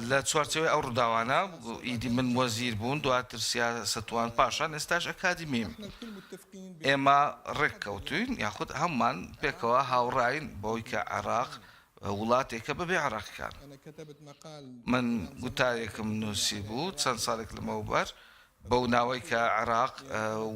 لە چوارچێوەی ئەو ڕووداوانە ئیدی من وەزیر بوون، دواتر سیاسەتوان، پاشان ئێستاش ئەکادیمیم. ئێمە ڕێککەوتووین یاخود هەموومان پێکەوە هاوڕاین بەوەی کە عێراق وڵاتێکە بەبێ عێراقییەکان. من گوتارێکم نووسیبوو چەند ساڵێک لەمەوبەر بەو ناوەی کە عێراق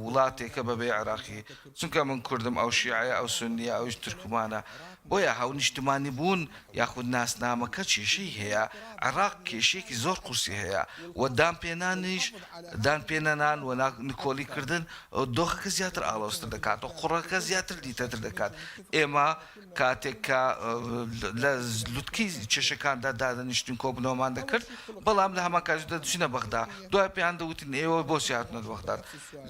وڵاتێکە بەبێ عێراقی، چونکە من کوردم، ئەو شیعەیە، ئەو سوننییە، ئەویش تورکمانە، بۆیە هاونیشتمانی بوون یاخود ناسنامەکە کێشەی هەیە، عێراق کێشەیەکی زۆر قورسی هەیە و دانپێنانیش دانپێنەنان و نکۆڵی کردن دۆخەکە زیاتر ئاڵۆزتر دەکات و قوڕەکە زیاتر لیتەتر دەکات، ئێمە کاتێک کە لە لوتکەی کێشەکاندا دادەنیشتین کۆبوونەوەمان دەکرد، بەڵام لە هەمان کاتیشدا دەچووینە بەغدا، دوای پێیان دەوتین ئێوە بۆچی هاتوونەتە بەغداد؟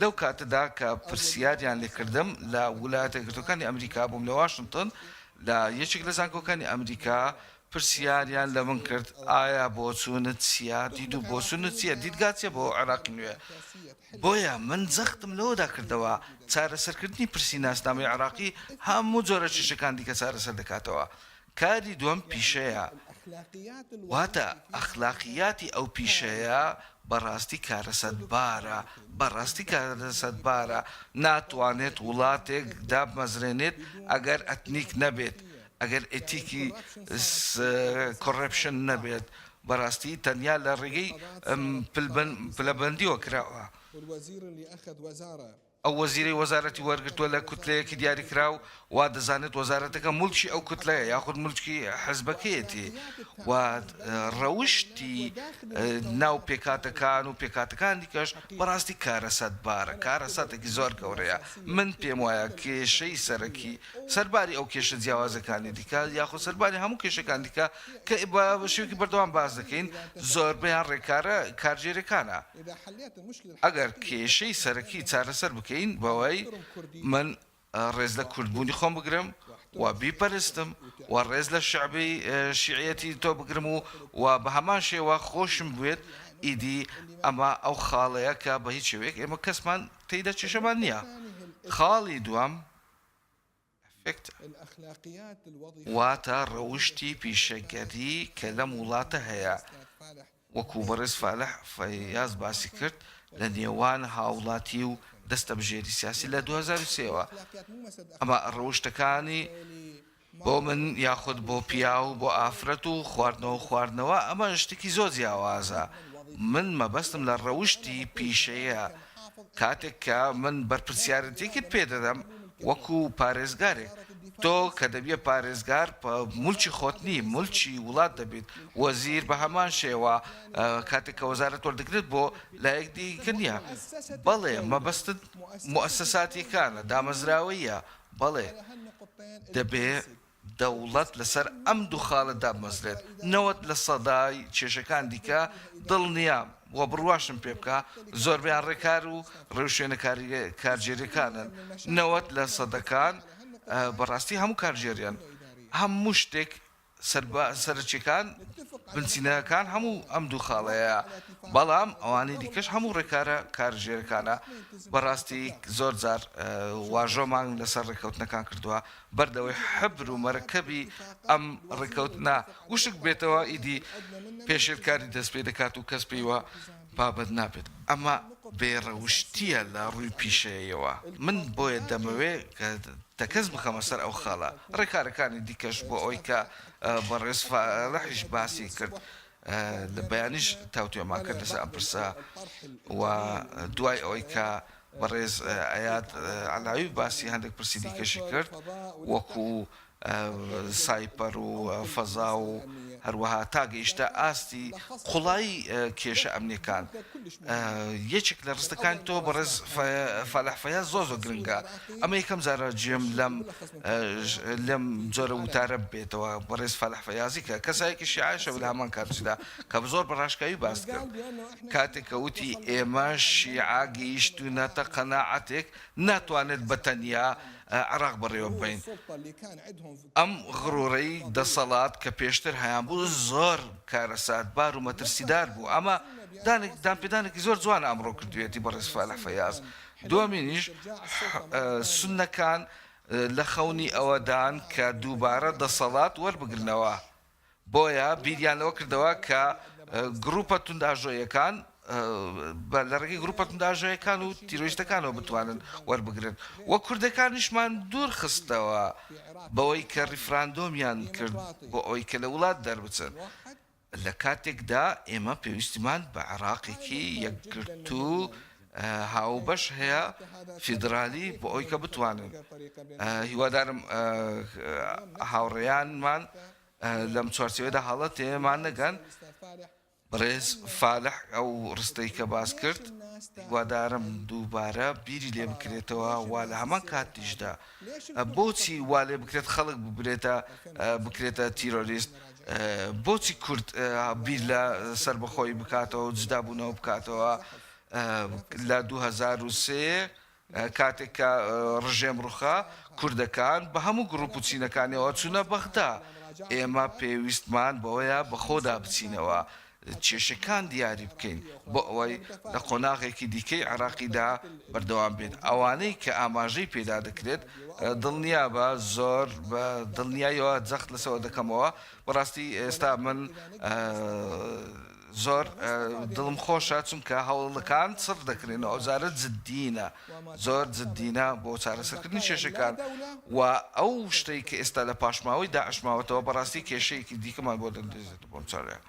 لەو کاتەدا کە پرسیاریان لێکردم لە ولایەتە یەکگرتووەکانی ئەمریکا بووم لە واشنتۆن لە یەکێک لە زانکۆکانی ئەمریکا پرسیاریان لە من کرد ئایا بۆچوونت چییە، دید و بۆچوونت چییە، دیدگات چییە بۆ عێراقی نوێ؟ بۆیە من جەختم لەوەدا کردەوە چارەسەرکردنی پرسی ناسنامەی عێراقی هەموو جۆرە کێشەکان دیکە چارەسەر دەکاتەوە. کاری دووەم پیشەیە، واتە ئەخلاقیاتی ئەو پیشەیە بەڕاستی کارەساتبارە، بەڕاستی کارەساتبارە، ناتوانێت وڵاتێک دابمەزرێنێت ئەگەر ئەتنیک نەبێت، ئەگەر ئێتیکی corruption نەبێت، بەڕاستی تەنیا لە ڕێگەی پلەبەندیەوە کراوە. ئەو وەزیرەی وەزارەتی وەرگرتووە لە کوتلەیەکی دیاریکراو وا دەزانێت وەزارەتەکە موڵکی ئەو کوتلەیە یاخود موڵکی حزبەکەیەتی و ڕەوشتی ناو پێکهاتەکان و پێکهاتەکانی دیکەش بەڕاستی کارەساتبارە، کارەساتێکی زۆر گەورەیە. من پێم وایە کێشەی سەرەکی سەرباری ئەو کێشە جیاوازەکانی دیکە یاخود سەرباری هەموو کێشەکانی دیکە کە بە شێوەیەکی بەردەوام باس دەکەین زۆربەیان ڕێکارە کارگێریەکانە. ئەگەر کێشەی سەرەکی چارەسەر بکەین بەوەی من ڕێز لە کوردبوونی خۆم بگرم و بیپەرستم و ڕێز لە شعبی شیعیەتی تۆ بگرم و و بە هەمان شێوە خۆشم بوێت ئیدی ئەمە ئەو خاڵەیە کە بە هیچ شێوەیەک ئێمە کەسمان تێیدا کێشەمان نییە. خاڵی دووەم ئەفێکتە. واتە ڕەوشتی پیشەگەری کە لەم وڵاتە هەیە، وەکو بەڕێز فالح فەیاز باسی کرد لە نێوان هاوڵاتی و دەستەبژێری سیاسی لە 2003 وە ئەمە ڕەوشتەکانی بۆ من یاخود بۆ پیاو بۆ ئافرەت و خواردنەوە خواردنەوە ئەمە شتێکی زۆر جیاوازە من مەبەستم لە ڕەوشتی پیشەیە کاتێک کە من بەرپرسیارێتیەکت پێ دەدەم وەکو پارێزگارێک تۆ کە دەبیە پارێزگار مولکی خۆت نی مولکی وڵات دەبیت وەزیر بە هەمان شێوە کاتێک کە وەزارەت وەردەگرێت بۆ لایەک دیکە نییە بەڵێ مەبەستت موئەسەساتیەکانە دامەزراوەییە بەڵێ دەبێ دەوڵەت لەسەر ئەم دوو خاڵە دابمەزرێت، 90 لە سەدای کێشەکان دیکە دڵنیام و بڕواشم پێ بکە زۆربەیان ڕێکار و ڕێوشوێنە کارگێریەکانن، 90 لە سەدەکان بەڕاستی هەموو کارگێریەن، هەموو شتێک سەرەکیەکان بنچینەکان هەموو ئەم دوو خاڵەیە بەڵام ئەوانەی دیکەش هەموو ڕێکارە کارگێرەکانە بەڕاستی زۆر جار واژۆمان لەسەر ڕێککەوتنەکان کردووە بەر لەوەی حبر و مەرەکەبی ئەم ڕێککەوتنە وشک بێتەوە ئیدی پێشێلکاری دەست پێ دەکات و کەس پێیوە پابەند نابێت ئەمە بێ ڕەوشتیە لە ڕووی پیشەیەوە من بۆیە دەمەوێ کە تەکەز بخەمە سەر ئەو خاڵە ڕێکارەکانی دیکەش بۆ ئەوەی کە بەڕێز فالحیش باسی کرد لە بەیانیش تاوتوێمان کرد لەسەر ئەم پرسە و دوای ئەوەی کە بەڕێز ئەیاد عەلاوی باسی هەندێک پرسی دیکەشی کرد وەکو سایپەر و فەزا و هەروەها تا گەیشتە ئاستی قوڵایی کێشە ئەمنیەکان. یەکێک لە ڕستەکانی تۆ بەڕێز فالح فەیاز زۆر زۆر گرنگە. ئەمە یەکەم جارە گوێم لەم لەم جۆرە وتارە بێتەوە بەڕێز فالح فەیازی کە کەسایەکی شیعەشە لە هەمان کاتیشدا کە زۆر بە ڕاشکاوی باست کرد کاتێک کە وتی ئێمە شیعە گەیشتوونەتە قەناعەتێک ناتوانێت بە تەنیا عێراق بەڕێوە ببەین. ئەم غڕوڕەی دەسەڵات کە پێشتر هەیانبوو زۆر کارەساتبار و مەترسیدار بوو. ئەمە دانپێدانێکی زۆر جوانە ئەمڕۆ کردوویەتی بەڕێز فالح فەیاز. دووەمینیش سوننەکان لە خەونی ئەوەدان کە دووبارە دەسەڵات وەربگرنەوە. بۆیە بیریان لەوە کردەوە کە گروپە توندئاژۆیەکان لە ڕێگەی گروپە توندئاژۆیەکان و تیرۆریستەکانەوە بتوانن وەربگرن و کوردەکانیشمان دوور خستەوە بەوەی کە ڕیفراندۆمیان کرد بۆ ئەوەی کە لە وڵات دەربچن. لە کاتێکدا ئێمە پێویستیمان بە عێراقێکی یەکگرتوو هاوبەش هەیە فیدرالی بۆ ئەوەی کە بتوانن هیوادارم هاوڕێیانمان لەم چوارچێوەیەدا هەڵە تێمان نەگەن. بەڕێز فالح ئەو ڕستەی کە باس کرد هیوادارم دووبارە بیری لێ بکرێتەوە و لە هەمان کاتیشدا بۆچی وا لێ بکرێت خەڵک ببرێتە بکرێتە تیرۆریست بۆچی کورد بیر لە سەربەخۆیی بکاتەوە و جودابوونەوە بکاتەوە لە 2003 کاتێک کە ڕژێم ڕوخا کوردەکان بە هەموو گروپ و چینەکانیەوە چوونە بەغدا ئێمە پێویستمان بەوەیە بەخۆدا بچینەوە کێشەکان دیاری بکەین بۆ ئەوەی لە قۆناغێکی دیکەی عێراقیدا بەردەوام بێت. ئەوانەی کە ئاماژەی پێدا دەکرێت دڵنیابە زۆر بە دڵنیاییەوە جەخت لەسەوە دەکەمەوە. بەڕاستی ئێستا من زۆر دڵم خۆشە چونکە هەوڵەکان چڕ دەکرێنەوە ئەوجارە جددینە زۆر جددینە بۆ چارەسەرکردنی کێشەکان و ئەو شتەی کە ئێستا لە پاشماوەی داعش ماوەتەوە بەڕاستی کێشەیەکی دیکەمان بۆ دەندێزێتەوە بۆم چارەیە.